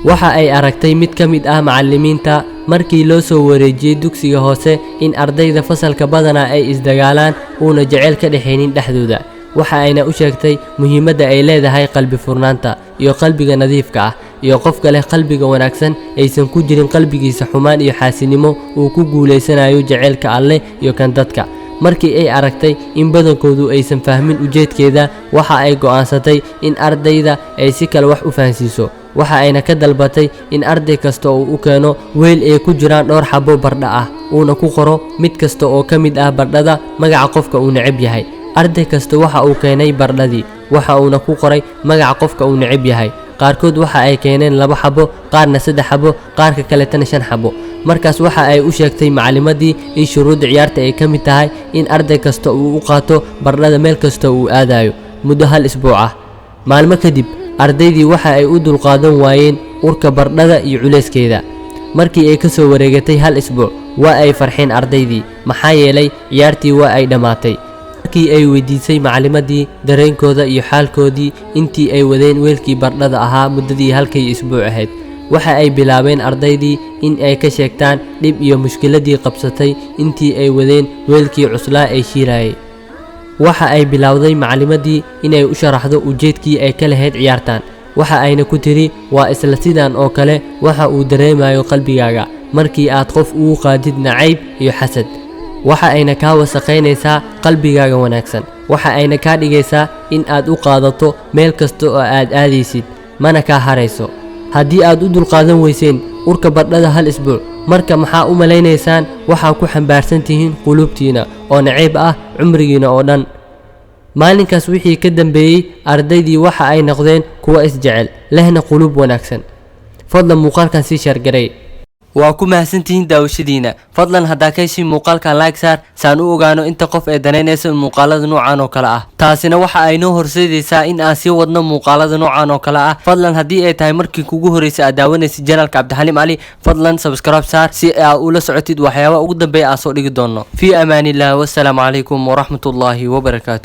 Waxa ay aragtay mid ka mid ah macallimiinta markii loo soo wareejiyey dugsiga hoose in ardayda fasalka badanaa ay isdagaalaan, uuna jeceyl ka dhexaynin dhexdooda. Waxa ayna u sheegtay muhiimadda ay leedahay qalbi furnaanta iyo qalbiga nadiifka ah, iyo qofka leh qalbiga wanaagsan aysan ku jirin qalbigiisa xumaan iyo xaasinimo, uu ku guulaysanayo jaceylka Alleh iyo kan dadka. Markii ay aragtay in badankoodu aysan fahmin ujeedkeeda, waxa ay go'aansatay in ardayda ay si kale wax u fahansiiso. Waxa ayna ka dalbatay in arday kasta uu u keeno weel ay ku jiraan dhowr xabo bardha ah, uuna ku qoro mid kasta oo ka mid ah bardhada magaca qofka uu neceb yahay. Arday kasta waxa uu keenay bardhadii, waxa uuna ku qoray magaca qofka uu neceb yahay. Qaarkood waxa ay keeneen 2 xabo, qaarna 3 xabo, qaarka kaletana 5 xabo. Markaas waxa ay u sheegtay macallimadii in shuruudda ciyaarta ay ka mid tahay in arday kasta uu u qaato bardhada meel kasta uu aadayo muddo hal isbuuc ah. Maalmo kadib ardaydii waxa ay u dulqaadan waayeen urka bardhada iyo culeyskeeda. Markii ay ka soo wareegatay hal isbuuc, waa ay farxeen ardaydii, maxaa yeelay ciyaartii waa ay dhammaatay. Markii ay weydiisay macallimadii dareenkooda iyo xaalkoodii intii ay wadeen weelkii bardhada ahaa muddadii halkay isbuuc ahayd, waxa ay bilaabeen ardaydii in ay ka sheegtaan dhib iyo mushkiladii qabsatay intii ay wadeen weelkii cuslaa ee shiilayay. Waxa ay bilowday macallimadii inay u sharaxdo ujeedkii ay ka lahayd ciyaartan. Waxa ayna ku tiri, waa isla sidan oo kale waxa uu dareemayo qalbigaaga markii aad qof ugu qaadid nacayb iyo xasad. Waxa ayna kaa wasakhaynaysaa qalbigaaga wanaagsan, waxa ayna kaa dhigaysaa in aad u qaadato meel kasta oo aad aadaysid, mana kaa harayso. Haddii aad u dulqaadan weyseen urka bardhada hal isbuuc, marka maxaa u malaynaysaan waxaa ku xambaarsan tihiin quluubtiina oo nacayb ah cumrigiina oo dhan? Maalinkaas wixii ka dambeeyey ardaydii waxa ay noqdeen kuwo isjecel, lehna quluub wanaagsan. Fadlan muuqaalkan sii shaargaray. Waa ku mahadsantihiin daawashadiina. Fadlan haddaa ka heshay muuqaalkan, like saar saan u ogaano inta qof ee danaynaysa muuqaalada noocan oo kale ah. Taasina waxa ay noo horseedaysaa in aan sii wadno muuqaalada noocan oo kale ah. Fadlan haddii ay tahay markii kugu horreysay aad daawanaysid channelka Cabdixaliim Cali, fadlan subscribe saar si aad ula socotid waxyaabaha ugu dambeeya aan soo dhigi doono. Fii amaanillah, wassalaamu calaykum waraxmatullaahi wabarakaatu.